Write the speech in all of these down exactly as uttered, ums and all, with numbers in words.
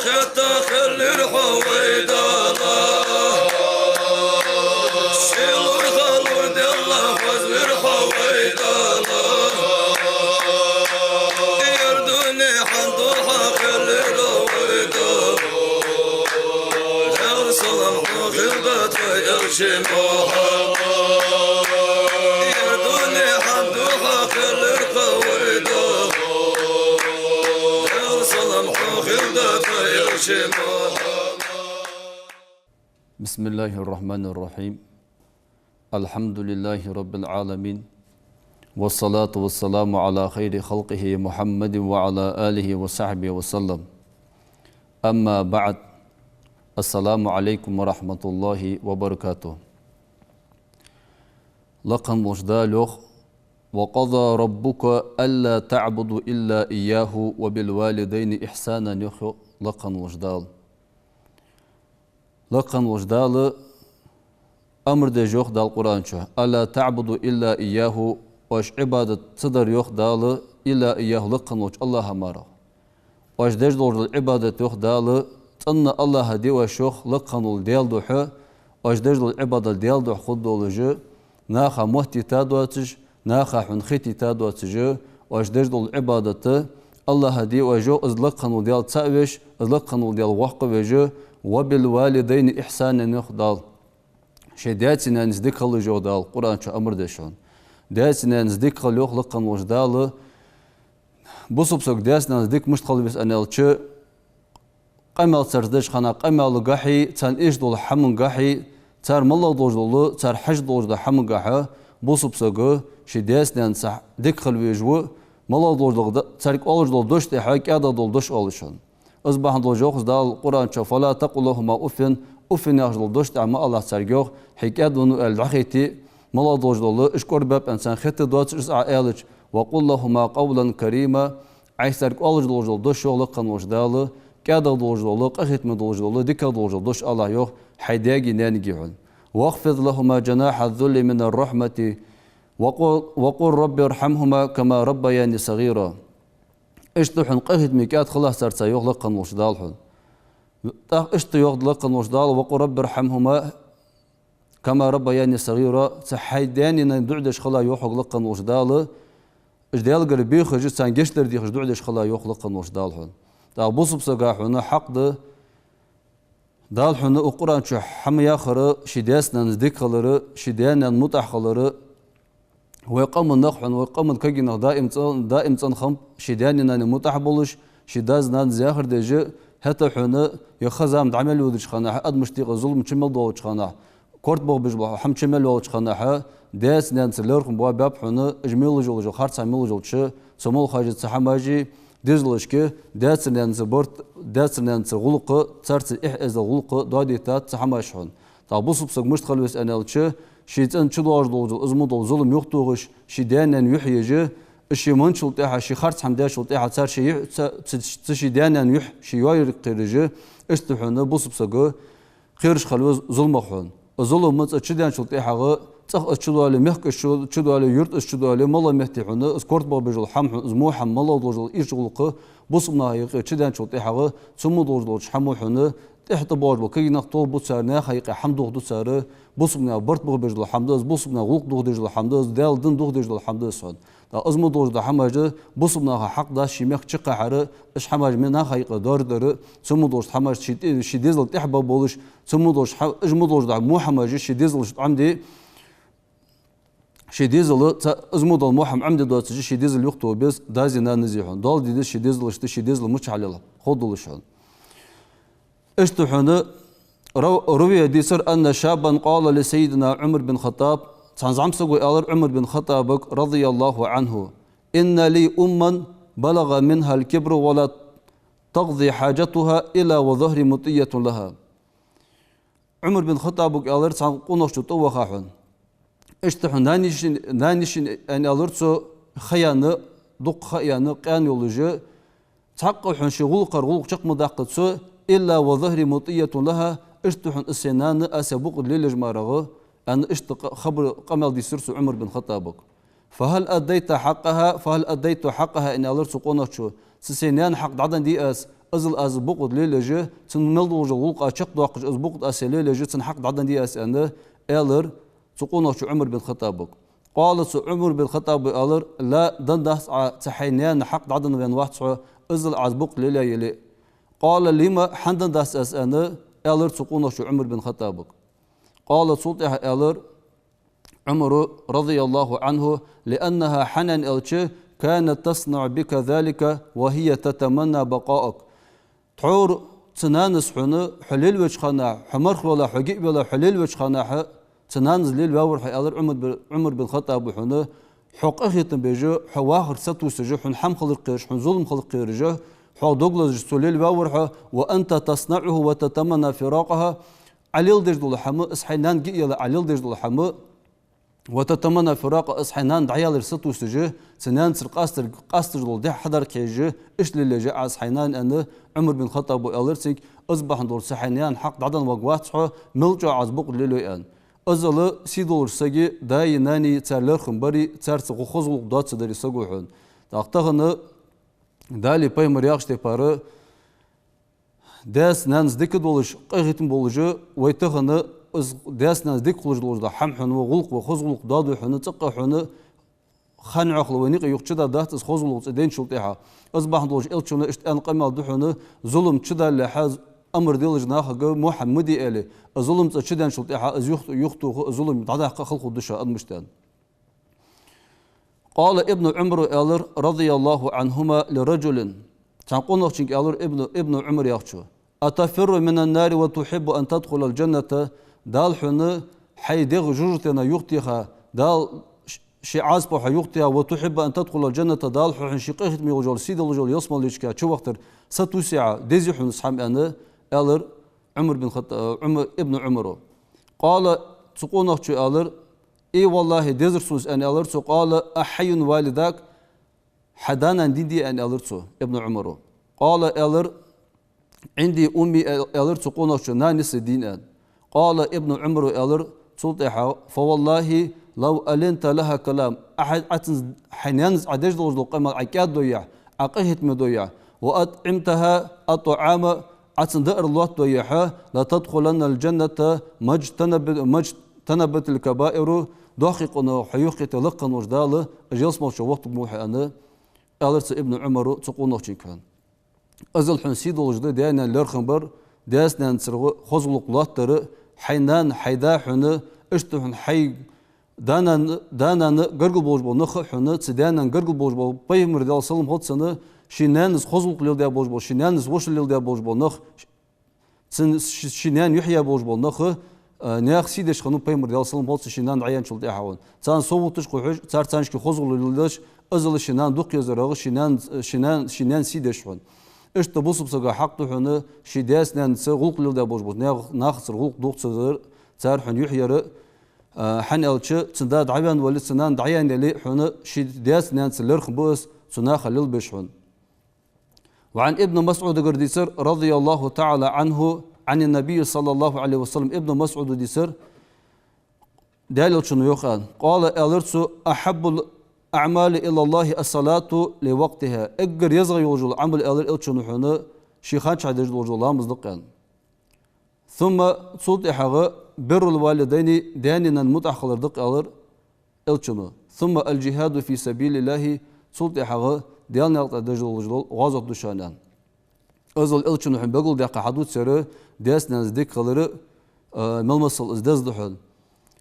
Хетта хиллар хьо вай Дала, ший лургӀа лур делла хозлар хьо вай Дала. Ер дунен хьан духьа хиллар вай Дала. Даьла салам хьона хилда тха элча Мухьаммад. Ер дунен хьан духьа хиллар хьо вай Дала. Даьла салам хьона хилда тха элча Мухьаммад. بسم الله الرحمن الرحيم. الحمد لله رب العالمين. والصلاة والسلام على خير خلقه محمد وعلى آله وصحبه وسلم. أما بعد. السلام عليكم ورحمة الله وبركاته. Лакха волча Дала йоах: «وقضى ربك ألا تعبدوا إلا إياه وبالوالدين إحسانا», йоах лакха волча Дала. Лакха волча Дала амар деш йоах Дала Къуръан чу: «ألا تعبدوا إلا إياه», оаш Ӏибадат ца дар, йоах Дала, «إلا إياه», лакха волча АллахӀа мара. Оаш деш долча Ӏибадат, йоах Дала, цӀенна АллахӀа де оаш, йоах, лакха волча Даьла духьа, оаш деш дола Ӏибадат Даьла духьа хургдолаш, наха моттийта доацаш, наха хьона хетийта доацаш, оаш деш дола Ӏибадат АллахӀа де оаш, йоах, из лакха вола Даьла цаӀ веш, из лакха вола Даьла воккха веш, «وبالوالدين إحسانا», йоах Дала. Шоай даьца-наьнаца дика хилалаш, йоах Дала, Къуръан чу амар деш хьона. Даьца-наьнаца дика хила, йоах лакха волча Дала. Бусалба сага даьца-наьнаца дика мишта хила веза аьнна аьлча, къамаьл царца деча хана къамаьлагахьеи, царна эшаш долча хӀамангахьеи, цар малагӀа долаш дола, цар хьажа долаш дола хӀамангахьа бусалба саг ший даьца-наьнаца дика хила везаш ва, малагӀа долаш дола, царга оалаш дола дош тӀехьа кӀаьдагӀа дола дош оалаш хьона. Из бахьан долаш йоах Дала Къуръан чу: «فلا تقل لهما أف», уффин яхаш дола дош тӀехьа ма алалахь царга, йоах, хье кӀаьдвеннав аьнна дӀахайта, малагӀа долаш дола, уж кӀорбаьб аьнна царна хетаргдоацаш из Ӏа аьлча, «وقل لهما قولا كريما», Ӏайха царга оалаш долаш дола дош, йоах лакха волча Дала, кӀаьдагӀа долаш дола, къахетаме долаш дола, дикагӀа долаш дола дош алалахь, йоах, хьай даьгеи наьнагеи хьона. «واخفض لهما جناح الذل من الرحمة وقل، وقل رب ارحمهما كما ربياني صغيرا». Иштта хьона къахетаме, кӀаьда хилалахь царца, йоах лакха волча Дала хьона. ТӀаккха иштта йоах лакха волча Дала: «وقل رب ارحمهما كما ربياني صغيرا», цу хьай даьна-наьна дуӀа деш хила, йоах хьога лакха волча Дала, уж Даьлагара бехаш, царна гешт дар дехаш дуӀа деш хила, йоах лакха волча Дала хьона. ТӀаккха бусалба сага хьона хьакъ да, Дала хьона укх Къуръан чу хӀама яхар, ший даьца-наьнаца дика хилар, ший даь-наьна мутӀахь хилар, вай къаман нах хьона, вай къаман кагий нах даим цӀен-, даим цӀенхам, ший даьна-наьна мутӀахь болаш, ший даьца-наьнаца яхар деш, хӀаьта хьона, е ха-зама дӀа мел йодача хана, адамашта юкъе зулам чу мел долча хана, корта бохабеш бола хӀама чу мел йолча хана, даьца-наьнаца лерхӀам боабаьб хьона, уж мел йолаш йола, харцахьа мел йолча, цу молхаши, цу хӀамаши, дезалашка, даьца-наьнаца барт, даьца-наьнаца гӀулакх, царца эхь-эздел, гӀулакх доадийтад цу хӀамаша хьона. ТӀаккха бусалба саг мишта хила веза аьнна аьлча, ший цӀен чу доагӀаш долаш дола, из мо дола зулам юхатохаш, ший даь-наьна юхь еш, из ше менначул тӀехьа, ше харц хӀама даьчул тӀехьа, цар ший юхь, ца-, ца-, цу ший даь-наьна юхь, ший йоаерг кхераш, иштта хьона бусалба саг кхераш хила веза зуламах хьона. Из зулам цӀа чуденначул тӀехьагӀа, цӀагӀа из чудоале, мехка из чу-, чудоале, юрта из чудоале, малагӀа метте хьона, из корта бохабеш йола хӀама хьона, из мо хӀама, малагӀа долаш дола ирча гӀулакх бусалба наха юкъе чуденначул тӀехьагӀа, цу мо долаш долча хӀамо хьона, тӀехьа тӀабоагӀаш бола кагий нах тоба бу цар, наха юкъе хӀама дохаду цар, бусалба наьха барт бохабеш дола хӀама да из, бусалба наьха гӀулакх дохадеш дола хӀама да из, Даьла дин дохадеш дола хӀама да из хьона. ТӀаккха из мо долаш дола хӀамаш да бусалба наха хьакъ да ший мехка чукхахьар, уж хӀамаш ма наха юкъе доаржадар, цу мо долаш хӀамаш ший тӀе-, ший дезала тӀехьа ба болаш, цу мо долаш хӀа-, уж мо долаш дола мо хӀамаш ший дезалашта Ӏомаде, ший дезала, ца-, из мо дола мо хӀама Ӏомаде доацаш, ший дезал юхатоха беза даьзи наьнази хьона. Доал де деза ший дезалашта, ший дезал мичахьа лела ховргдолаш хьона. Иштта хьона ру-, روي, дийцар, أن شابا قال لسيدنا عمر بن الخطاب, цхьан зӀамсаго аьлар Ӏумар бин ХаттӀабага, رضي الله عنه: «إن لي أما بلغ منها الكبر ولا تقضي حاجتها إلا وظهري مطية لها». Ӏумар бин ХаттӀабага аьлар цхьан къонахчо тӀаваха хьона. Иштта хьона нана-йишийна, нана-йишийна, аьнна аьлар цо, ха яьнна, дукха ха яьнна, къаьна йолаш, цхьаккха хьона ший гӀулакхара гӀулакх чакх ма даккха цо, «إلا وظهري مطية لها», иштта хьона из сай нана, аз сай букъ лелаеш мара, аьнна, иштта къа-, хабар, къамаьл дийцар цо Ӏумар бин ХаттӀабага. «فهل أديت حقها؟ فهل أديت حقها؟» аьнна аьлар цу къонахчо. Цу сай наьна хьакъ дӀаденнадий аз? Иззал аз букъ тӀа лелаеш, цун мел долча гӀулакха чакхдоаккхаш, из букъ тӀа аз лелаеш, цун хьакъ дӀаденна деза аз, аьнна, аьлар цу къонахчо Ӏумар бин ХаттӀабага. Къала, цу Ӏумар бин ХаттӀаба аьлар: «Ла, денна дац Ӏа, цу хьай наьна хьакъ дӀаденна ваьнна вац хьо, иззал аз букъ тӀа лелаяь яле а». Къала: «Лима, хӀана денна дац аз?» — аьнна, аьлар цу къонахчо Ӏумар бин ХаттӀабага. Къала, цул тӀехьагӀа аьлар Ӏумара, رضي الله عنه: «لأنها, хӀана аьлча, كانت تصنع بك ذلك وهي تتمنى بقاءك». Тхьовра цу нанас хьона, хьо лелавеча хана, хьо мархвелла, хьо гиъвелла, хьо лелавеча хана, цу нанас лелаваьвар хьо, аьлар Ӏумар бин, Ӏумар бин ХаттӀаба хьона, хьо къахетам беш, хьо вахар сатувсаш, хьона хӀама хилар кхераш, хьона зулам хилар кхераш, хьох дог лазаш цо лелаваьвар хьо, وأنت تصنعه وتتمنى فراقها, Ӏа леладеш дола хӀама, из хьай нана гиъяле Ӏа леладеш дола хӀама, وتتمنى فراقها, из хьай нана дӀаялар сатувсаш, цу наьнацара къастар, къасташ дола дехьа хьадар кхийж, иштта лелаеш Ӏа из хьай нана, аьнна, Ӏумар бин ХаттӀаба аьлар цунга, из бахьан долаш цу хьай наьна хьакъ дӀаденна ваьнна вац хьо, мел чӀоагӀа аз букъ тӀа лелайой, аьнна. Иззал сий долаш саги, даи нанеи цар лерхӀам бари, царца гӀо-, хоза гӀулакх доацадарий саго хьона. ТӀаккха тахан Дала, пайхамара яхача тайпара, даьца-наьнаца дика долаш, къахетам болаш, вай тахан из даьца-наьнаца дика хулаш долаш да хӀама хьона, ва гӀулакх, ва хоза гӀулакх доаду хьона, цӀаккха хьона хан Ӏохла вай никъ юкъе чудадац из хоза гӀулакх цӀаденначул тӀехьагӀа. Из бахьан долаш Элчано иштта аьнна къамаьл да хьона, зулам чудалалехьа, амар делаш нахага во хӀама ма де аьле, из зулам цӀа чуденначул тӀехьагӀа из юх-, юхатоха, из зулам дӀадаккха хала хургда шоана адамашта, аьнна. قال ابن عمر, аьлар, رضي الله عنهما لرجل, цхьан къонахчунга аьлар Ибн, Ибн Ӏумар яхачо: «أتفر من النار وتحب أن تدخل الجنة؟» Дала хьона хьай дегӀ жожагӀатена юхатеха, Дала ш-, ший Ӏазапах хьо юхатеха, «وتحب أن تدخل الجنة», Дала хьо хьона ший къахетаме йолаш йола, сий долаш йола ялсмале чу вахийтар сатувсий Ӏа, дезий хьона из хӀама, аьнна, аьлар Ӏумар бин ХаттӀ-, Ӏумар, Ибн Ӏумара. قال, цу къонахчо аьлар: «إي والله, дезар сона из», аьнна, аьлар цо. قال: «أحي والداك؟» Хьа да-нана дийна дий, аьнна, аьлар цо, Ибн Ӏумара. قال, аьлар: «عندي أمي», аьлар цу къонахчо, нана я са дийна, аьнна. قال ابن عمر, аьлар цул тӀехьагӀа: «فوالله لو ألنت لها كلام», Ӏа хьай, Ӏа цунца, хьай наьнаца Ӏа деш долаш дола къамаьл Ӏа кӀаьда дойя, Ӏа къахетаме дойя, «وأطعمتها الطعام», Ӏа цунна даар лоаттадойя хьо, «لتدخلن الجنة ما اجتنب-, ما اجتنبت الكبائر», доккхий къинош хьо юхакхийтте лакха волча Дала ялсмале чу вахийтаргва хьо, аьнна, аьлар цу Ибн Ӏумара цу къонахчунга. Иззал хьона сий долаш да даь-наьна лерхӀам бар, даьца-наьнацара хоза гӀулакх лоаттадар, хьай нана, хьай да хьона, иштта хьона хьай да-нана, да-нана гаргара болаш бола нах хьона, цу даь-наьна гаргара болаш бола, пайхамара, Даьла салам хилда цунна, ший наьнаца хоза гӀулакх леладаь болаш бола, ший наьнаца вошал леладаь болаш бола нах, цун ши-, ший наьна юхь яь болаш бола нах, а, наьха сий деш хиннав пайхамар, Даьла салам хилда цунна, ший нана дӀаяьнначул тӀехьагӀа. Царна совгӀаташ кхухьаш, цар царна ший хоза гӀулакх леладеш, иззал ший нана дукха езарагӀа, ший наьна, ший наьна, ший наьна сий деш хьона. Иштта бусалба сага хьакъ да хьона, ший даьца-наьнаца гӀулакх леладаь болаш бола, наьх-, нахацара гӀулакх дувца дар, цар хьона юхь яр, а, хӀана аьлча, цун да дӀаваьнна вале, цун нана дӀаяьнна яле хьона, ший даьца-наьнаца лерхӀам ба из, цу наха лелабеш хьона. وعن ابن مسعود, дагара дийцар, رضي الله تعالى عنه عن النبي صلى الله عليه وسلم, Ибн МасӀуда дийцар, Даьла Элчано йоах, аьнна. قال, аьлар цо: «أحب الأعمال إلى الله الصلاة لوقتها». Эггара езагӀа йолаш йола Ӏамал, аьлар Элчано, хьона ший ханчахьа деш долаш дола ламаз да-кх, аьнна. «ثم», цул тӀехьагӀа, «بر الوالدين», даь-наьна мутӀахьа хилар да-кх, аьлар Элчано. «ثم الجهاد في سبيل الله», цул тӀехьагӀа Даьла наькъа тӀа деш долаш дола гӀазот да шоана, аьнна. Иззал Элчано хьона белгалдаьккха хьадувцар, даьца-наьнаца дика хилар, а, мел масал из деза да хьона.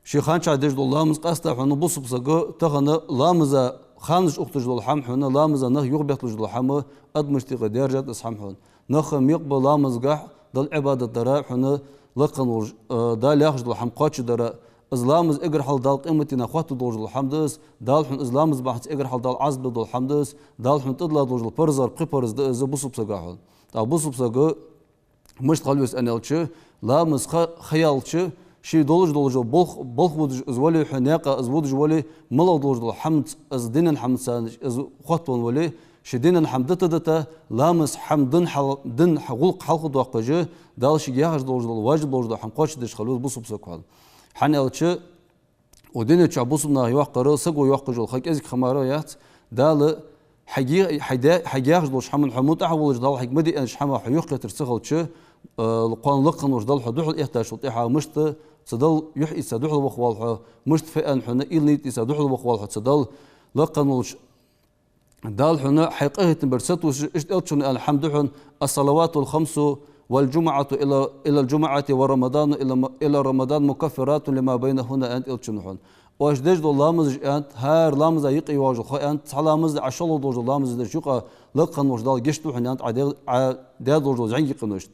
Ший ханчахьа деш дола ламаз, къаьстта хьона бусалба сага тахан ламаза ханаш ухийташ дола хӀама хьона, ламаза нах юхабетталуш дола хӀама, адамашта юкъе даьржад из хӀама хьона. Наха мекъа ба ламазгахьа Далла Ӏибадат дара хьона, лакха волаш, э, Дала яхаш дола хӀама кхоачашдара. Из ламаз эггара хьалха Дала къематдийнахьа хоаттаргдолаш дола хӀама да из, Дала хьона из ламаз бахьанца эггара хьалха Дала Ӏазап дергдола хӀама да из, Дала хьона тӀадилла долаш дола паразех пхи параз да из бусалба сага хьона. ТӀаккха бусалба сага мишта хила веза аьнна аьлча, ламаз ха-, ха яьлча, ше долаш долаш дола болх, болх водаш из вале, хьона наькъа из водаш вале, малагӀа долаш дола хӀамаца, из дина хӀамаца из хоаттавенна вале, ше дина хӀама дита-дита, ламаз хӀама дин хьал-, дин хьа-, гӀулакх хьалхадоаккхаш, Дала шийга яхаш долаш дола, важиб долаш дола хӀама кхоачашдеш хила веза бусалба саг хьона. ХӀана аьлча, укх дунен чу бусалба наха йоаккхар, саго йоаккхаш йола ха кӀезига ха мара яц, Дала хьайга, хьайда-, хьайга яхаш долча хӀаман хьо мутӀахьа волаш, Дала хьайга ма де аьннача хӀамах хьо юхакхетар ца хилча, э, кхоана лакха волча Дала хьо духьал эттачул тӀехьагӀа мишта цу Далла юхь ийца духьал вахавалва хьо, мишта фу аьнна хьона уйла нийта ийца духьал вахавалва хьо цу Далла, лакха волча Дала хьона хьай къахетам бар сатувсаш, иштта Элчано аьнна хӀама да хьона: «الصلوات الخمس والجمعة إلى، إلى الجمعة ورمضان إلى، إلى رمضان مكفرات لما بينهن», аьннад Элчано хьона. Оаш деш дола ламазаш, аьннад, хӀара ламаза юкъе йоагӀаш дола ха, аьннад, цхьа ламаз а шоллагӀа долаш дола ламаз деш юкъа лакха волча Дала гешт ду хьона, аьннад, Ӏа де-, Ӏа даь долаш дола зӀамига къинош.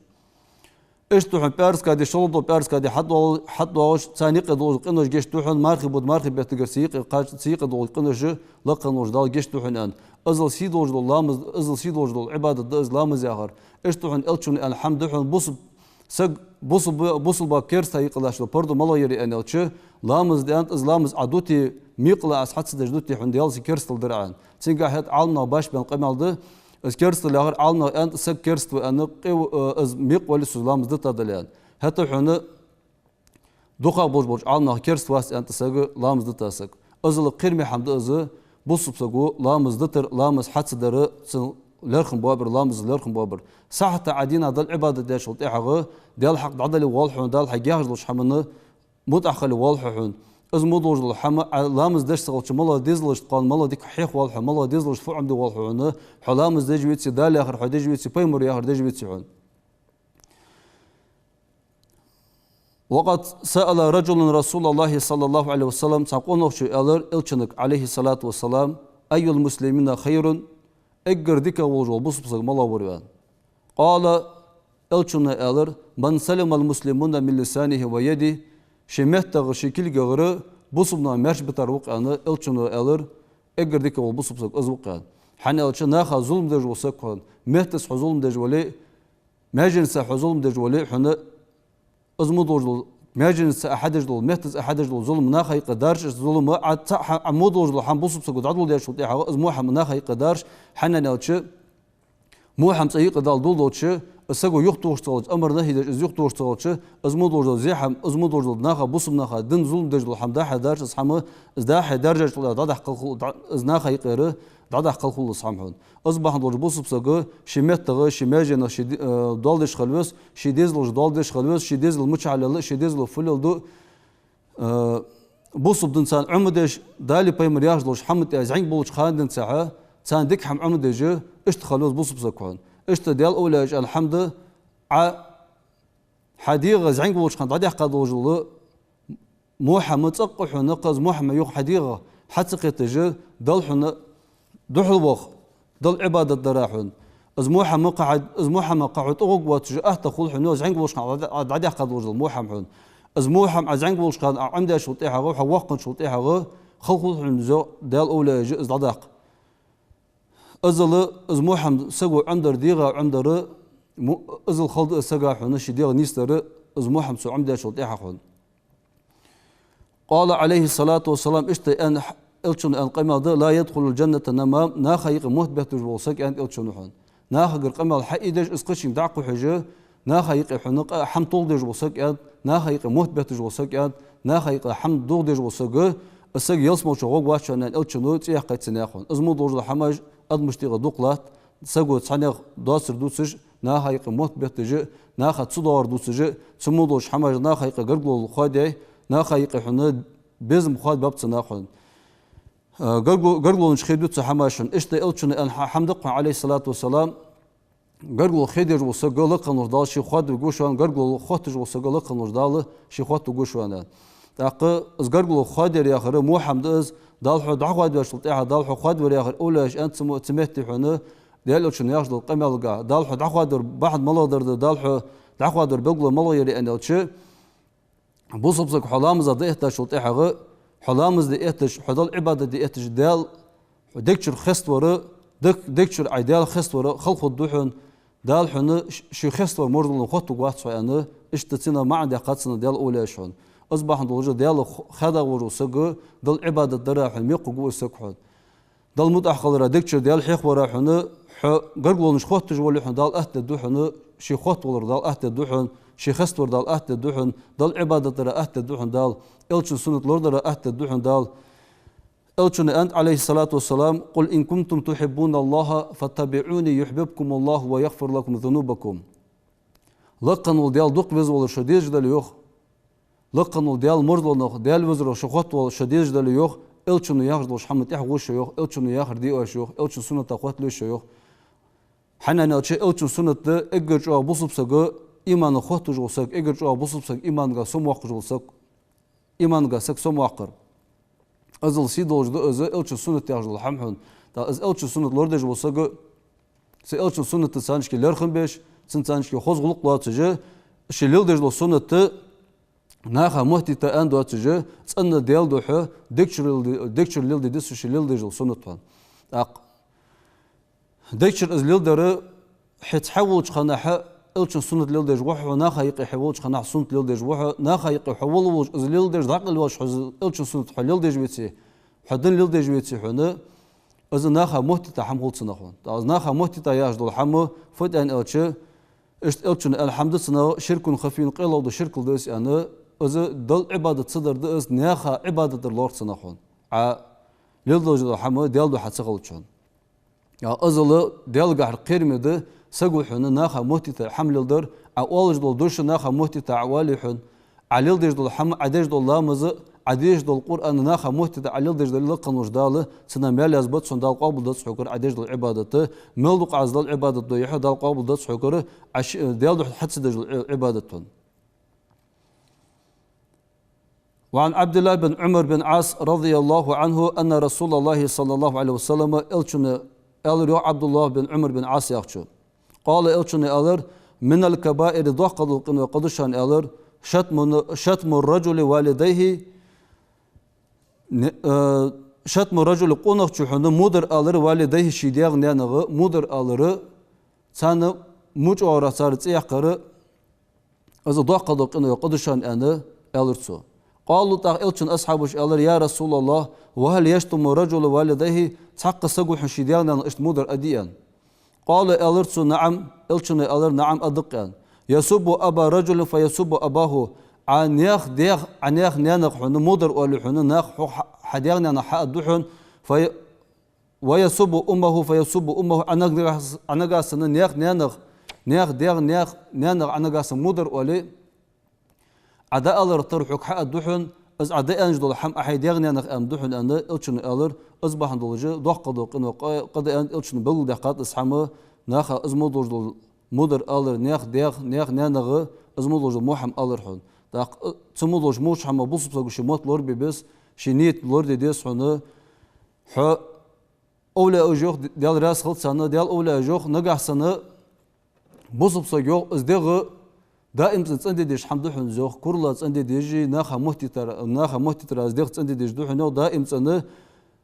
Иштта хьона пӀаьраска ди, шоллагӀа дола пӀаьраска ди хьадоагӀаш, царна юкъе долаш къинош гешт ду хьона, мархий бутт, мархий беттагара цу юкъе кхаж-, цу юкъе долаш къинош лакха волча Дала гешт ду хьона, аьннад. Иззал сий долаш дола ламаз, иззал сий долаш дола Ӏибадат да из ламаз яхар. Иштта хьона Элчано аьнна хӀама да хьона бусалба саг, бусалба, бусалба керста юкъе латташ дола парду малагӀа я аьнна аьлча, ламаз да, аьннад, из ламаз Ӏа дите, мекъала Ӏа из хьа ца деш дите, хьона Даьлаца керастал дар Ӏа, аьннад. Цунга хӀаьта Ӏаламнаха башха баьнна къамаьл да, из керастал яхар Ӏаламнаха аьннад, саг кераста ва аьнна, къе-, э, из мекъа вале цо ламаз дита дале аьнна. ХӀаьта хьона дукхагӀа болаш болча Ӏаламнаха кераста вац аьннад саг, ламаз дита саг. Иззал кхераме хӀама да из, бусалба саго ламаз дитар, ламаз хьа ца дар, цун лерхӀам боабар, ламаза лерхӀам боабар. Сахьата Ӏа дийнахьа Далла Ӏибадат дечул тӀехьагӀа, Даьла хьакъ дӀадале воалл хьона, Дала хьайга яхаш долча хӀаманна мутӀахьа хила воалл хьо хьона. Из мо долаш дола хӀама, Ӏа ламаз деш ца хилча, малагӀа дезалашта кхоана, малагӀа дика хьеха воалл хьо, малагӀа дезалашта фу Ӏомаде воалл хьо хьона, хьо ламаз деш веце, Дала яхар хьо деш веце, пайхамара яхар деш веце хьона. «وقد سأل رجل رسول الله صلى الله عليه وسلم», цхьан къонахчо аьлар Элчанга, عليه الصلاة والسلام: «أي المسلمين خير؟» Эггара дикагӀа волаш вола бусалба саг малагӀа вар, аьнна. «قال», Элчано аьлар: «من سلم المسلمون من لسانه ويده», ший меттагара, ший кулгагара бусалба нах маьрша битар ва-кх, аьнна, Элчано аьлар, эггара дикагӀа вола бусалба саг из ва-кх, аьнна. ХӀана аьлча наха зулам деш вола саг хьона, меттаца хьо зулам деш вале, маьженаца хьо зулам деш вале, хьона из мо долаш дола, маьженаца Ӏа хьадеш дола, меттаца Ӏа хьадеш дола зулам наха юкъе дараш, из зулам Ӏа ца, Ӏа, Ӏа мо долаш дола хӀама бусалба саго дӀадоладечул тӀехьагӀа, из мо хӀама наха юкъе дараш, хӀана аьлча, мо хӀама цӀа юкъе Дала доладолча, из саго юхатохаш ца хилча, амар-нахьи деш из юхатохаш ца хилча, из мо долаш дола зе хӀама, из мо долаш дола наха, бусалба наха дина зулам деш дола хӀама дӀа-хьа дараш, из хӀама, из дӀа-хьа даржачул тӀехьагӀа дӀадаккха хул, дӀа-, из наха юкъера дӀадаккха хул из хӀама хьона. Из бахьан долаш бусалба саг ший меттагара, ший маьженах, ший ди-, э, доал деш хила веза, ший дезалашта доал деш хила веза, ший дезал мичахьа лела, ший дезало фу леладу, э, бусалба дин царна Ӏомадеш, Дала, пайхамара яхаш долча хӀаман тӀа зӀамига болча хана денз цхьа, царна дика хӀама Ӏомадеш, иштта хила веза бусалба саг хьона. Иштта Даьла овлияаша аьнна хӀама да, Ӏа хьа дегӀа зӀамига волча хана дӀадаьккха долаш дола мо хӀама цӀаккха хьона, кхы из мо хӀама юха хьа дегӀа хьа ца кхеташ, Далла хьона духьал ваха, Далла Ӏибадат дара хьона. Из мо хӀама кхы хьа, из мо хӀама кхы хьо тӀагӀоргвоацаш атта хул хьона, зӀамига волча хана Ӏа дӀадаьккха долаш дола мо хӀама хьона. Из мо хӀама Ӏа зӀамига волча хана Ӏа Ӏомадечул тӀехьагӀа, хьо воккханчул тӀехьагӀа хала хул хьона из, Даьла овлияаша из дӀадаккха. Иззал из мо хӀама саго Ӏомадар, дегӀа Ӏомадар, му-, иззал хала да из сага хьона ший дегӀ нийсдар, из мо хӀама цо Ӏомадечул тӀехьагӀа хьона. «قال عليه الصلاة والسلام», иштта аьнна, Элчано аьнна къамаьл да: «لا يدخل الجنة نمام», наха юкъе мотт бетташ вола саг, аьннад Элчано хьона. Нахагара къамаьл хьаийдеш, из кхычунга дӀакхухьаш, наха юкъе хьона къа-, хӀама толхадеш вола саг, аьннад, наха юкъе мотт бетташ вола саг, аьннад, наха юкъе хӀама дохадеш вола саг, из саг ялсмале чу гӀоргвац хьона, аьнна, Элчано цӀи яьккхай цу наьха хьона. Из мо долаш дола хӀамаш адамашта юкъе дукха латт, саго цхьаннех доацар дувцаш, наха юкъе мотт бетташ, наха цу доагӀар дувцаш, цу мо долча хӀамаша наха юкъе гаргало хоадаяьй, наха юкъе хьона безам хоадабаьб цу наха хьона. Э, гаргало-, гаргалонаш хий ду цу хӀамаша хьона. Иштта Элчано аьнна хӀа-, хӀама да-кх хьона, عليه الصلاة والسلام: «Гаргало хий деш вола саг лакха волча Дала ше хоадавергва шоана, гаргало хотташ вола саг лакха волча Дала ше хоттавергва шоана». ТӀаккха из гаргало хоадаер яхар мо хӀама да из, Дала хьо дӀахоадаваьчул тӀехьагӀа, Дала хьо хоадавар яхар, овлияаша аьннад цу мо-, цу метте хьона, Даьла Элчано яхаш долча къамаьлага. Дала хьо дӀахоадавар бахьан малагӀа дар да, Дала хьо дӀахоадавар белгало малагӀа я аьнна аьлча, бусалба саг хьо ламаза дӀаэттачул тӀехьагӀа, хьо ламаз дӀаэтташ, хьо Далла Ӏибадат дӀаэтташ, Даьла хьо дег чура хеставар, дег, дег чура Ӏа Даьла хеставар хала хургда хьона, Дала хьона ш-, ший хеставара марзлонах хоттавергвац хьо, аьнна, иштта цунах маӀан даьккхад цунах Даьла овлияаша хьона. Из бахьан долаш Даьлах хадагӀа волаш вола саг, Далла Ӏибадат дара хьона мекхаргва из саг хьона. Далла мутӀахьа хилара, дег чура Даьла хьехавара хьона, хьо гаргалонаш хотташ вале хьона Дала атта дергда хьона, ше хоттавалар Дала атта дергда хьона, ше хеставар Дала атта дергда хьона, Далла Ӏибадат дара атта дергда хьона Дала, Элчан суннат лорадара атта дергда хьона Дала. Элчано аьннад, Ӏалайхи ссалату вассалам: «قل إن كنتم تحبون الله فاتبعوني يحببكم الله ويغفر لكم ذنوبكم». Лакха вола Даьла дукха веза волаш шо дезаш дале, йоах. Лакха вола Даьла мерзлонах, Даьла везарах шо хоттавалар шо дезаш дале, йоах. Элчано яхаш долча хӀаман тӀехьа гӀо шо, йоах. Элчано яхар де оаш, йоах. Элчан суннатах хоттале шо, йоах. ХӀана аьлча Элчан суннат да эггара чӀоагӀа бусалба сага иманах хотташ вола саг, эггара чӀоагӀа бусалба сага иманга сомаваккхаш вола саг. Иманга саг сомаваккхар. Иззал сий долаш да из Элчан суннат яхаш дола хӀама хьона. ТӀаккха из Элчан суннат лорадеш вола саг, цу Элчан суннатаца цхьаннашка лерхӀам беш, цунца цхьаннашка хоза гӀулакх лоацаш, ше леладеш дола суннат наха моттийта аьнна доацаш, цӀена Даьла духьа дегчура леладе-, дегчура леладе деза цо ше леладеш дола суннат хьона. ТӀаккха дегчура из леладар, хьо цхьа волча хана хьа Элчан суннат леладеш ва хьо, наха юкъе хьо волча хана суннат леладеш ва хьо, наха юкъе хьо волавелча из леладеш дӀакъайлаваьлча хьо из Элчан суннат хьо леладеш веце, хьо дин леладеш веце хьона, из наха моттийта хӀама хул цунах хьона. ТӀаккха из наха моттийта яхаш дола хӀама фуд аьнна аьлча, иштта Элчано аьнна хӀама да цунах: «شرك خفي», къайлагӀа дола ширк да из аьнна, из Далла Ӏибадат ца дар да из, наха Ӏибадат дар лоархӀ цунах хьона. Ӏа леладеш дола хӀама Даьла духьа ца хилча хьона. Я, иззал Даьлагахьара кхераме да саго хьона наха моттийта хӀама леладар, Ӏа оалаш дола дош наха моттийта Ӏа оале хьона, Ӏа леладеш дола хӀама, Ӏа деш дола ламаз, Ӏа дешаш дола Къуръан наха моттийта Ӏа леладеш дале, лакха волча Дала цунна маьл язбац хьона, Дала къоабалдац хьогара Ӏа деш дола Ӏибадат, мел дукха Ӏа из Далла Ӏибадат дой хьо, Дала къоабалдац хьогара Ӏа ш-, Даьла духьа хьа ца деш дола Ӏи-, Ӏибадат хьона. وعن عبد الله بن عمرو بن العاص رضي الله عنه أن رسول الله صلى الله عليه وسلم, Элчано аьлар, йоах, Ӏабдуллахь бин Ӏумар бин Ӏас яхачо. قال, Элчано аьлар: «من الكبائر», доккха дола къиноех къа да шоана аьлар, «شتم، شتم الرجل والديه», не-, э, «شتم الرجل», къонахчо хьона мудар алар, «والديه», ший даьх-наьнах мудар алар, царна моча оагӀорахьа цар цӀи яьккхар, из доккха дола къиноех къа да шоана аьнна, аьлар цо. قالوا, тӀаккха Элчана асхьабаша аьлар: «يا رسول الله، وهل يشتم الرجل والديه؟» Цхьаккха саго хьона ший даьх-наьнах иштта мудар а дий аьнна. قال, аьлар цо: «نعم», Элчано аьлар: «نعم, а да-кх», аьнна. «يسب أبا رجل فيسب أباه». Ӏа наьха даьх, Ӏа наьха наьнах хьона мудар оале хьона, наха хьо хьа, хьа даьх-наьнах хьа а ду хьона, في-, «ويسب أمه فيسب أمه», Ӏа нагахьа с-, Ӏа нагахьа санна наьха наьнах, наьха даьх, наьха наьнах Ӏа нагахьа санна мудар оале, Ӏа дӀааларах тара хьога хьа а ду хьона, из Ӏа дӀааьнна дола хӀама Ӏа хьай даьх-наьнах аьнна да хьона аьнна, Элчано аьлар, из бахьан долаш доккха дола къиноех къа-, къа да аьнна, Элчано белгалдаьккхад из хӀама, наха из мо долаш дола мудар алар, наьха даьх, наьха наьнах из мо долаш дола во хӀама алар хьона. ТӀаккха, э, цу мо долаш моча хӀамах бусалба саго ший мотт лорабе беза, ший ният лораде деза хьона, хьо овлияш йоах, Даьла раьза хилва царна, Даьла овлияш йоах, нагахьа санна бусалба саг йоах, из дегӀ даим цӀена, цӀенде дезаш хӀама да хьона из йоах, куралла цӀенде дезаш, наха моттийтар, наха моттийтар из дегӀ цӀенде дезаш да хьона йоах, даим цӀена,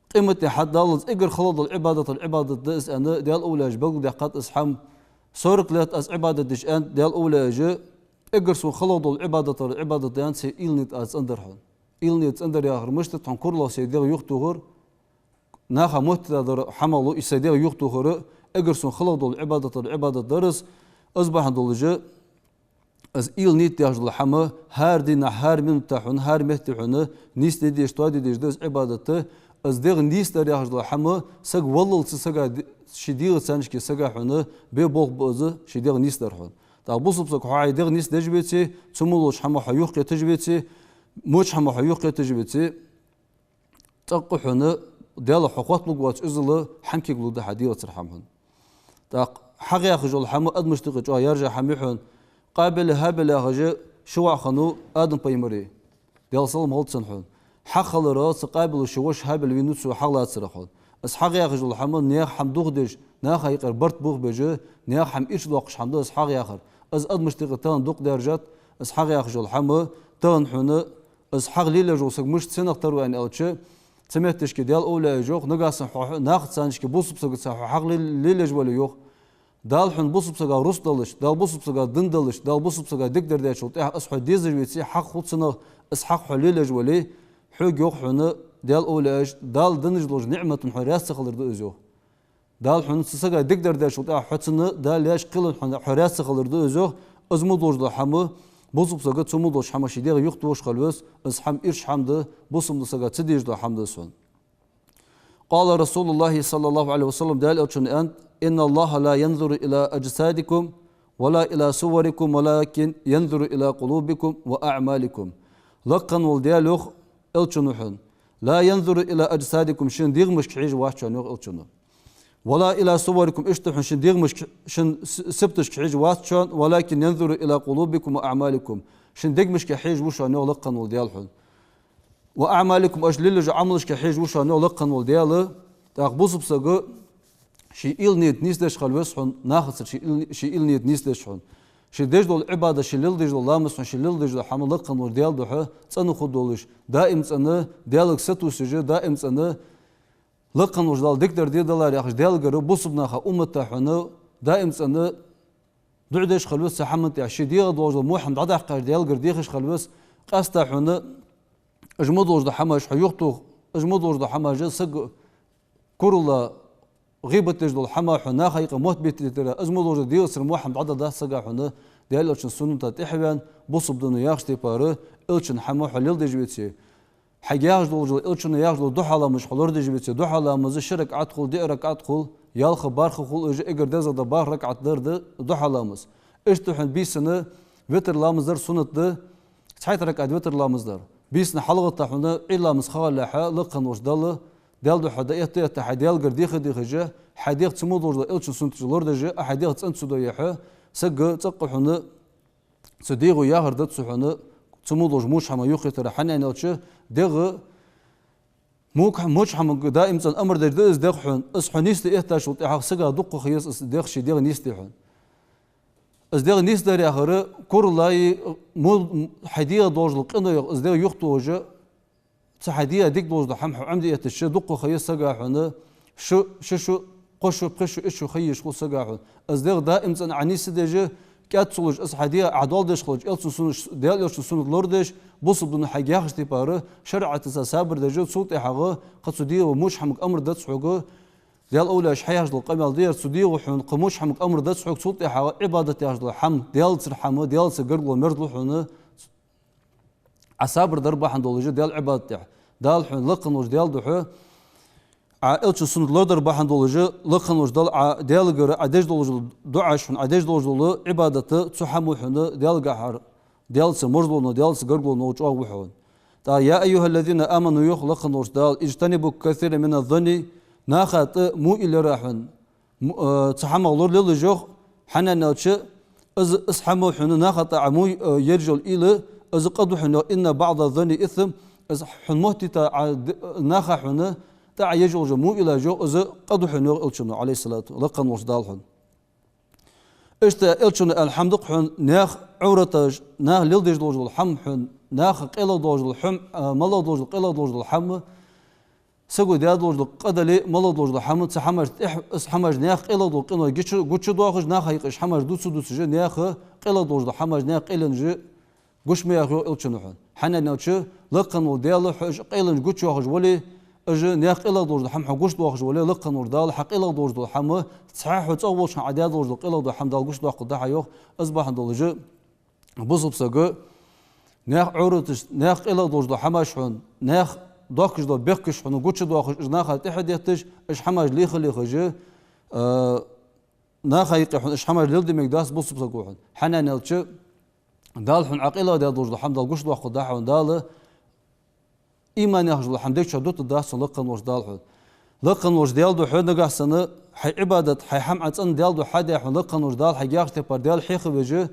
къематдийнахьа Даллалца эггара халагӀа дола Ӏибадатал Ӏибадат да из аьнна, Даьла овлияша белгалдаьккхад из хӀама. Сорок лет аз Ӏибадат деш аьнна Даьла овлияша, эггара сона халагӀа дола Ӏибадатал Ӏибадат да аьнна, сай уйла-нийт аз цӀендар хьона. Уйла-нийт цӀендар яхар мишта да, хьона куралла сай дегӀ юхатохар, наха моттийта дар хӀамах лу из сай дегӀ юхатохар, эггара сона халагӀа дола Ӏибадатал Ӏибадат дар из, из бахьан долаш, из уйла-нийт яхаш дола хӀама, хӀара дийнахьа, хӀара минута хьона, хӀара метте хьона нийсде дезаш, тоаде дезаш да из Ӏибадат, из дегӀ нийсдар яхаш дола хӀама, саг валлалца сага ди-, ший дегӀаца цхьаннашка сага хьона бе болх ба из, ший дегӀ нийсдар хьона. ТӀаккха бусалба саг хьо хьай дегӀ нийсдеш веце, цу мо долча хӀамах хьо юхакхеташ веце, моча хӀамах хьо юхакхеташ веце, цӀаккха хьона Даьлах хьо хотталургвоацаш, иззал хьанкиглу да хьа дегӀацара хӀама хьона. ТӀаккха хьагӀ яхаш йола хӀама адамашта юкъе чӀоагӀа яьржа хӀама я хьона. Къабил, ХӀабил яхаш ши воӀ хиннав Адам пайхамара, Даьла салам хилда цунна хьона. ХьагӀ хиларах цу Къабила ший воша ХӀабил вийнав цо хьагӀ лацарах хьона. Из хьагӀ яхаш йола хӀама наьха хӀама духадеш, наха юкъера барт бохабеш, наьха хӀама ирча доаккхаш хӀама да из хьагӀ яхар. Из адамашта юкъе тахан дукха даьржад, из хьагӀ яхаш йола хӀама, тахан хьона из хьагӀ лелаеш вола саг мишта, сенах тара ва аьнна аьлча, цу метташка Даьла овлияша йоах, нагахьа санна хьо, хьо нахаца цхьаннашка бусалба сагаца хьо хьагӀ ле-, лелаеш вале йоах, Дала хьона бусалба сага рузкъа далаш, Дала бусалба сага дин далаш, Дала бусалба сага дикадар даьчул тӀехьагӀа из хьо дезаш веце, хьагӀ хул цунах, из хьагӀ хьо лелаеш вале, хьога йоах хьона Даьла овлияша, Дала денна долча ниӀмата хьо раьза ца хилар да из йоах. Дала хьона цу сага дикадар даьчул тӀехьагӀа хьо цунна, Дала яьча кхелах хьона хьо раьза ца хилар да из йоах, из мо долаш дола хӀама, бусалба саг цу мо долча хӀамах ший дегӀ юхатохаш хила веза, из хӀама ирча хӀама да, бусалба сага ца дезаш дола хӀама да из хьона. قال رسول الله صلى الله عليه وسلم, Даьла Элчано аьннад: إن الله لا ينظر إلى أجسادكم ولا إلى صوركم ولكن ينظر إلى قلوبكم وأعمالكم. Лакха вола Даьла, йоах Элчано хьона, لا ينظر إلى أجسادكم, шун дегӀамашка хьежа вац шоана, йоах Элчано. ولا إلى صوركم, иштта хьона шун дегӀамашка, шун с-, сибаташка хьежа вац шоана, ولكن ينظر إلى قلوبكم وأعمالكم. Шун дегӀамашка хьежа ва шоана, йоах, лакха вола Даьла хьона. وأعمالكم, аша лелаеш йола Ӏамалашка хьежа ва шоана, йоах, лакха вола Даьла. ТӀаккха бусалба саг ший уйла-нийят нийсдеш хила веза хьона нахаца, ший уйла-, ший уйла-нийят нийсдеш хьона. Ше деш дола Ӏибадат, ше леладеш дола ламаз хьона, ше леладеш дола хӀама лакха волча Даьла духьа цӀена хургдолаш, даим цӀена, Даьлага сатувсаш, даим цӀена, лакха волча Дала дикадар де далара яхаш, Даьлагара бусалба наха, уммата хьона даим цӀена дуӀа деш хила веза цу хӀаман тӀа, ший дегӀа долаш дола во хӀама дӀадаккха, Даьлагара дехаш хила веза, къаьстта хьона уж ма долаш дола хӀамаш хьо юхатоха, уж ма долаш дола хӀамаш, саг куралла, гӀийбат деш дола хӀама, хьона наха юкъе мотт биттийтар, уж ма долаш дола дегӀацара во хӀама дӀададац сага хьона, Даьла Элчан сунната тӀехьаваьнна, бусалба дино яхача тайпара, Элчан хӀама хьо леладеш веце. Хьога яхаш долаш дола, Элчано яхаш дола духьа ламазаш хьо лорадеш веце, духьа ламаз ши ракаӀат хул, диъ ракаӀат хул, ялх, барх хул, уж эггара дезагӀа да барх ракаӀат дар да духьа ламаз. Иштта хьона бийсанна витр ламаз дар суннат да, цхьайтта ракаӀат витр ламаз дар. Бийсанна хьалгӀатта хьона Ӏуйра ламаз хьалгӀаллехьа, лакха волча Далла, Даьла духьа дӀаэтта-этта, хьай Даьлагара деха-дехаш, хьай дегӀ цу мо долаш дола Элчан суннаташ лорадеш, а хьай дегӀ цӀена ца дой хьо, сага цӀаккха хьона цу дегӀо яхар да цу хьона, цу мо долаш моча хӀама юхатохар, хӀана аьлча дегӀ моча, моча хӀамага даим цӀена амар деш да из дегӀ хьона, из хьо нийсде эттачул тӀехьагӀа сага дукха ха еза из дегӀ, ший дегӀ нийсде хьона. Из дегӀ нийсдар яхар, кураллеи, мо-, хьай дегӀа долаш дола къиноеи из дегӀ юхатохаш, цу хьай дегӀа дика долаш дола хӀама хьо Ӏомаде эттача, дукха ха еза сага хьона, шу, ши шу, кхо шу, пхи шу, итт шу ха йиш хул сага хьона. Из дегӀ даим цӀена Ӏа нийсдеш, кӀаьд ца луш, из хьай дегӀа Ӏа доал деш хилча, Элчан суннат, Даьла Элчан суннат лорадеш, бусалба дино хьога яхача тайпара, шариӀатаца сабар деш, цул тӀехьагӀа кхы цу дегӀо моча хӀамага амар дац хьога, Даьла овлияаша хьаяхаш дола къамаьл да ер, цу дегӀо хьона кхы моча хӀамага амар дац хьога, цул тӀехьагӀа Ӏибадат яхаш дола хӀама, Даьлацара хӀама, Даьлаца гаргало мерзлу хьона, Ӏа сабар дар бахьан долаш Даьла Ӏибадата тӀа. Дала хьона лакха волча Даьла духьа, Ӏа Элчан суннат лорадар бахьан долаш, лакха волча Дала Ӏа Даьлагара Ӏа деш долаш дола дуӀаш хьона, Ӏа деш долаш дола Ӏибадат, цу хӀамо хьона Даьлагахьара, Даьлаца мерзло но, Даьлаца гаргало но чӀоагӀа ва хьона. ТӀаккха: يا أيها الذين آمنوا, йоах лакха волча Дала, اجتنبوا كثيرا من الظن, наха тӀа во уйла яр хьона, м-, э, цу хӀамах лоралелаш, йоах, хӀана аьлча, из, из хӀамо хьона наха тӀа Ӏа во, э, еш йола уйла, из къа да хьона, йоах, إن بعض الظن إثم, из хьона моттийта Ӏа д-, наха хьона тӀа Ӏа еш йола во уйлаш, йоах, из къа да хьона, йоах Элчано, عليه الصلاة, лакха волча Дала хьона. Иштта Элчано аьнна хӀама да-кх хьона, наьха Ӏовраташ, наха леладеш долаш дола хӀама хьона, наха къайлагӀа долаш дола хӀама, э, малагӀа долаш дола, къайлагӀа долаш дола хӀама, саго даь долаш дола къа дале, малагӀа долаш дола хӀама, цу хӀамашта тӀехьа, из хӀамаш наьха къайлагӀа дола къино гуча-, гучадоахаш, наха юкъе уж хӀамаш дувца-дувцаш, наьха къайлагӀа долаш дола хӀамаш, наьха къайленаш гуча ма йоахий, йоах Элчано хьона. ХӀана аьлча, лакха вола Даьла, хьо уж къайленаш гучайоахаш вале, уж наьха къайлагӀа долаш дола хӀама хьона гучадоахаш вале, лакха волча Дала хьа къайлагӀа долаш дола хӀама, цхьа хьо цӀагӀа волча хана Ӏа даь долаш дола къайлагӀа дола хӀама Дала гучадоаккхаргда хьа, йоах. Из бахьан долаш бусалба саго наьха Ӏовраташ, наьха къайлагӀа долаш дола хӀамаш хьона, наьха доахкаш дола бехкаш хьона гучадоахаш, уж наха тӀехьа детташ, уж хӀамаш леха-лехаш, э, наха юкъе хьона уж хӀамаш леладе мегаргдац бусалба саго хьона. ХӀана аьлча, Дала хьона Ӏа къайлагӀа даь долаш дола хӀама Дала гучадоаккхаргда хьона, Дала иман яхаш дола хӀама дег чу дутаргдац хьона лакха волча Дала хьона. Лакха волча Даьла духьа нагахьа санна хьай Ӏибадат, хьай хӀама Ӏа цӀена Даьла духьа хьадаь хьона, лакха волча Дала хьога яхача тайпара Даьла хьехавеш,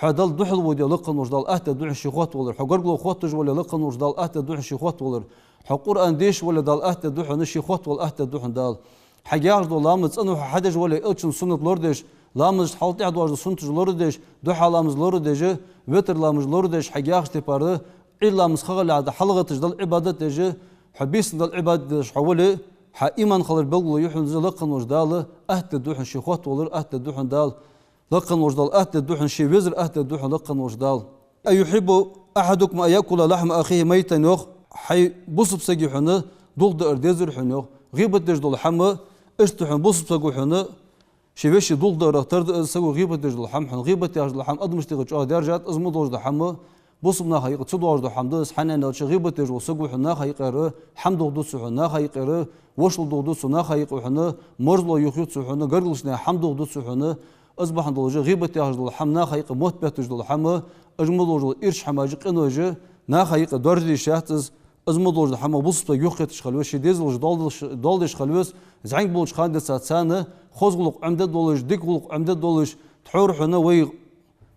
хьо Далла духьалводе, лакха волча Дала атта духьа ше хоттавалар, хьо гаргало хотташ вале, лакха волча Дала атта духьа ше хоттавалар, хьо Къуръан дешаш вале, Дала атта духьа ше хоттавала, атта духьа Дала. Хьога яхаш дола ламаз цӀена хьо хьадеш вале, Элчан суннат лорадеш, ламазашта хьалтӀехьа доаллаш дола суннаташ лорадеш, духьа ламаз лорадеш, витр ламаз лорадеш, хьога яхача тайпара, Ӏуйра ламаз хьалгӀаллехьа хьалгӀаташ Далла Ӏибадат деш, хьо бийсанна Далла Ӏибадат деш хьо вале, хьа иман хилара белгало я хьона из, лакха волча Дала атта духьа ше хоттавалар, атта духьа Дала. Лакха волча Дала атта духьа ше везар, атта духьа лакха волча Дала. أيحب أحدكم أن يأكل لحم أخيه ميتا, йоах, хьай бусалба сага хьона дулх даар дезар хьона, йоах. ГӀийбат деш дола хӀама, иштта хьона бусалба саго хьона ший веший дулх даарах тара да из, саго гӀийбат деш дола хӀама хьона. ГӀийбат яхаш дола хӀама адамашта тӀа чӀоагӀа даьржад, из ма долаш дола хӀама, Бусалба наха юкъе ца доагӀаш дола хӀама да из, хӀана аьлча гӀийбат деш вола саг ва хьона наха юкъера, хӀама дохаду цо хьона наха юкъера, вошал дохаду цо наха юкъе хьона, марзло юхаю цо хьона, гаргалча наьха хӀама дохаду цо хьона. Из бахьан долаш гӀийбат яхаш дола хӀама, наха юкъе мотт бетташ дола хӀама, уж ма долаш дола ирча хӀамаш, къинош, наха юкъе доаржадеш яц из. Из ма долаш дола хӀама бусалба саг юхакхеташ хила веза, ший дезалашта доал деш, доал деш хила веза, зӀамига болча хана денз царна хоза гӀулакх Ӏомаде долаш, дика гӀулакх Ӏомаде долаш, тхьовра хьона вай,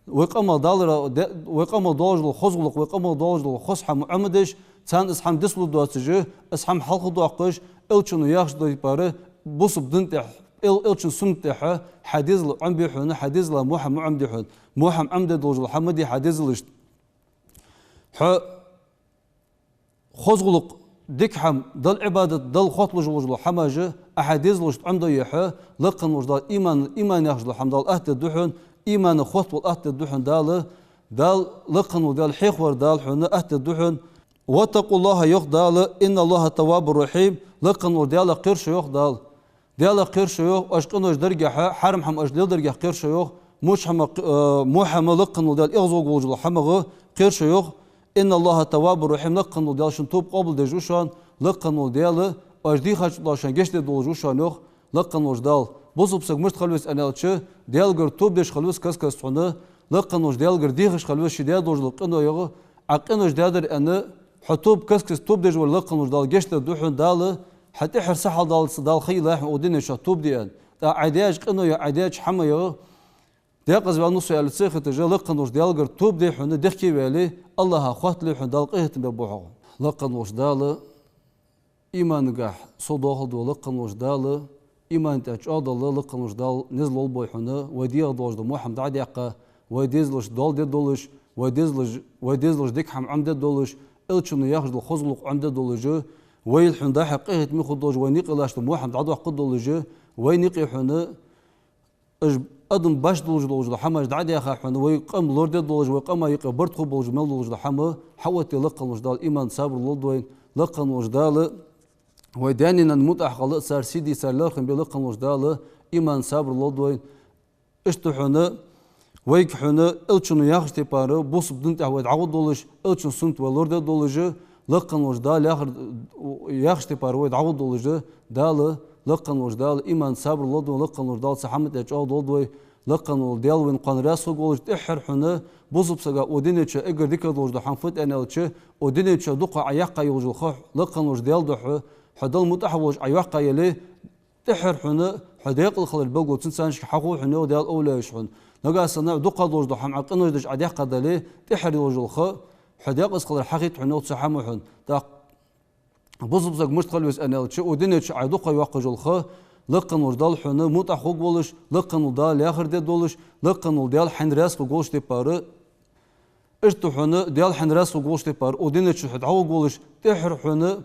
вай къамах далара, де-, вай къамах доаллаш дола хоза гӀулакх, вай къамах доаллаш дола хоза хӀама Ӏомадеш, царна из хӀама дицлургдоацаш, из хӀама хьалхадоаккхаш, Элчано яхача тайпара, бусалба дина тӀа, Эл-, Элчан суннат тӀа хьа дезала Ӏомабе хьона, хьа дезала во хӀама Ӏомаде хьона, во хӀама Ӏомаде долаш дола хӀама де хьа дезалашта. Хьо хоза гӀулакх, дика хӀама, Далла Ӏибадат, Далла хотталуш волаш дола хӀамаш а хьа дезалашта Ӏомадой хьо, лакха волча Дала иман, иман яхаш дола хӀама Дала атта дергда хьона, иман хоттавала атта дергда хьона Дала, Дала, лакха волча Дала хьехавар Дала хьона атта дергда хьона. «واتقوا الله», йоах Дала, «إن الله تواب رحيم», лакха волча Даьлах кхера шо, йоах Дала. Даьлах кхера шо, йоах, оаш къинош даргахьа, хьарам хӀама оаш леладаргахьа кхера шо, йоах, моча хӀама, э, во хӀама, лакха волча Даьла эгӀазвоалаш вола хӀамах кхера шо, йоах. «إن الله تواب رحيم», лакха волча Даьла шун тоба къоабалдеш ва шоана, лакха волча Даьла оаш дийхача долаш шоана гешт дергдолаш ва шоана, йоах, лакха волча Дала. Бусалба саг мишта хила веза аьлча, Даьлагара тоба деш хила веза каст-каста хьона, лакха волча Даьлагара дехаш хила веза ший даь долаш дола къиноех, Ӏа къинош даьдар аьнна, хьо тоба, каст-каста тоба деш вале, лакха волча Дала гешт дергда хьона Дала, хьа тӀехьара сахьал даллалца Дала хайийллай хьона укх дунен чу тоба де аьнна. ТӀаккха Ӏа даьча къиноех, Ӏа даьча хӀамаех декъаза ваьннав со аьле ца хеташ, лакха волча Даьлагара тоба де хьона, дехке вале, АллахӀах хоаттале хьона, Дала къахетам бергба хьога. Лакха волча Дала иманагахьа совдоахалда вай, лакха волча Дала иман тӀа чӀоагӀдалла, лакха волча Дала низ лулба вай хьона, вай дегӀа долаш дола во хӀама дӀа а даьккха, вай дезалашта доал де долаш, вай дезалаш-, вай дезалашта дика хӀама Ӏомаде долаш, Элчано яхаш дола хоза гӀулакх Ӏомаде долаш, вай хьона дӀа-хьа къахетаме хургдолаш, вайна юкъе латташ дола во хӀама дӀадоаккхаргдолаш, вайна юкъе хьона уж адам башха долаш долаш дола хӀамаш дӀа а даьха хьона, вай къам лораде долаш, вай къама юкъе барт хургболаш мел долаш дола хӀама хьаоттаде, лакха волча Дала иман, сабар лулда вайна, лакха волча Дала вай даьна-нанна мутӀахьа хила, цар сий де, цар лерхӀам бе, лакха волча Дала иман, сабар лулда вайна. Иштта хьона, вайга хьона Элчано яхача тайпара бусалба дина тӀа вай дӀагӀоргдолаш, Элчан суннат вай лораде долаш, лакха волча Дала яхар, яхача тайпара вай дӀагӀоргдолаш, Дала, лакха волча Дала иман, сабар лулда вайна, лакха волча Дала цу хӀаман тӀа чӀоагӀдолда вай, лакха волча Даьла вайна кхоана раьза хургволаш. ТӀеххьара хьона бусалба сага укх дунен чу эггара дикагӀа долаш дола хӀама фуд аьнна аьлча, укх дунен чу дукха Ӏа яьккха йолаш йола ха, лакха волча Даьла духьа, хьо Далла мутӀахьа волаш Ӏа йоаккхаяле, тӀеххьара хьона хьо даькъала хилара белгало цунцанашка хьахул хьона, йоах Даьла овлияш хьона. Нагахьа санна дукха долаш дола хӀама Ӏа къинош деш Ӏа даьккхаделе, тӀеххьара йолаш йола ха хьо даькъаза хилар хьахийтта хьона, йоах, цу хӀамо хьона. ТӀаккха бусалба саг мишта хила веза аьнна аьлча, укх дунен чу Ӏа дукха йоаккхаш йола ха, лакха волча Дала хьона мутӀахьа хургволаш, лакха волча Дала яхар де долаш, лакха волча Даьла хьайна раьза хургволаш тайпара, иштта хьона Даьла хьайна раьза хургволаш тайпара, укх дунен чу хьо дӀагӀоргволаш, тӀеххьара хьона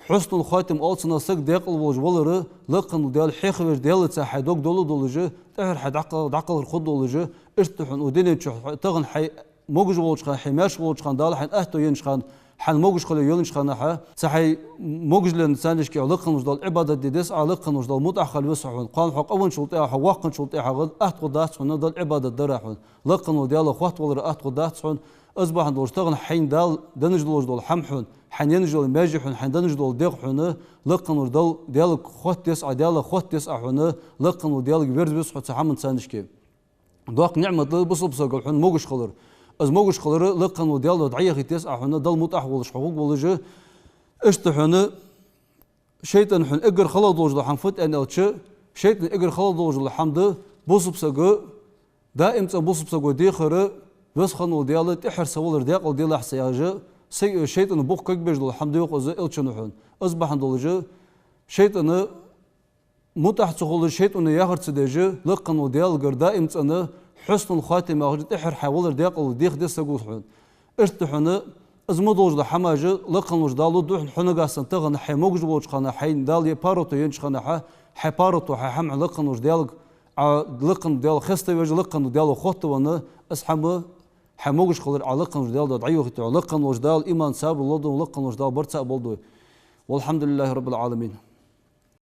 хьуснул хатима оал цунах, саг даькъала волаш валар, лакха волча Даьла хьехавеш, Даьлаца хьай дог доалла долаш, тӀеххьара хьай дӀакъа-, дӀакъалхар хургдолаш, иштта хьона укх дунен чу тахан хьай могаш волча хана, хьай маьрша волча хана, Дала хьайна аьттув еннача хана, хьайна могаш хила йолча хана хьа, цу хьай могашален царнашка лакха волча Далла Ӏибадат де деза Ӏа, лакха волча Далла мутӀахьа хила веза хьо хьона. Кхоана хьо къа венначул тӀехьагӀа, хьо воккха хинначул тӀехьагӀа атта хургдац хьона Далла Ӏибадат дара хьона. Лакха волча Даьлах хоаттавалар атта хургдац хьона. Из бахьан долаш тахан хьайна Дала денна долаш дола хӀама хьона, хьайна енна йола маьже хьона, хьайна денна дола дегӀ хьона, лакха волча Далла, Даьлага хотта деза Ӏа, Даьлах хотта деза Ӏа хьона, лакха волча Даьлага верза веза хьо цу хӀаман царнашка. Доккха ниӀмат да бусалба сага хьона могаш хилар. Из могаш хилар лакха волча Даьла духьа дӀаяхийта деза Ӏа хьона, Далла мутӀахьа волаш хьо хургволаш. Иштта хьона шайтӀан хьона эггара хала долаш дола хӀама фуд аьнна аьлча, шайтӀан эггара хала долаш дола хӀама да бусалба сага, даим цӀа бусалба саго дехар, Веза хинна вола Даьла, тӀеххьара са валар даькъала делахь са яхаш, са-, шайтӀан бух кагбеш дола хӀама да, йоах из Элчано хьона. Из бахьан долаш шайтӀана мутӀахьа ца хулаш, шайтӀано яхар ца деш, лакха волча Даьлагара даим цӀена хьуснул хатима яхаш, тӀеххьара хьай валар даькъала деха деза саго хьона. Иштта хьона из ма долаш дола хӀамаш лакха волча Дала лургда хьона, хьо нагахьа санна тахан хьай могаш волча хана, хьайна Дала е паргӀато еннача хана хьа, хьай паргӀато, хьай хӀама лакха волча Даьлага, Ӏа лакха волча Даьлах хеставеш, лакха волча Даьлах хоттавенна, из хӀама хьай могаш хилар Ӏа лакха волча Даьла духьа дӀайохийта хьо, лакха волча Дала иман, сабар лулда вайна, лакха волча Дала барт цаӀ болба вайна. والحمد لله رب العالمين.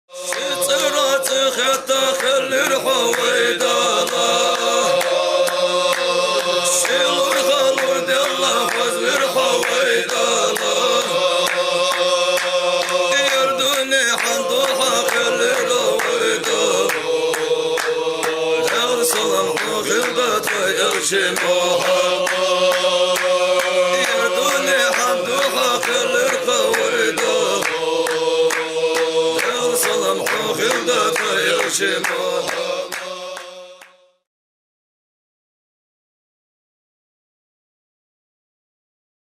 Ши цӀера цӀихетта хиллар хьо вай Дала. Ши лургӀа лургдаьлар хьо Элча Мухьаммад. Ер дунен хьамда хьа кхеллар кхы вай духьа. Даьла салам хьох хилда тха, Элча Мухьаммад.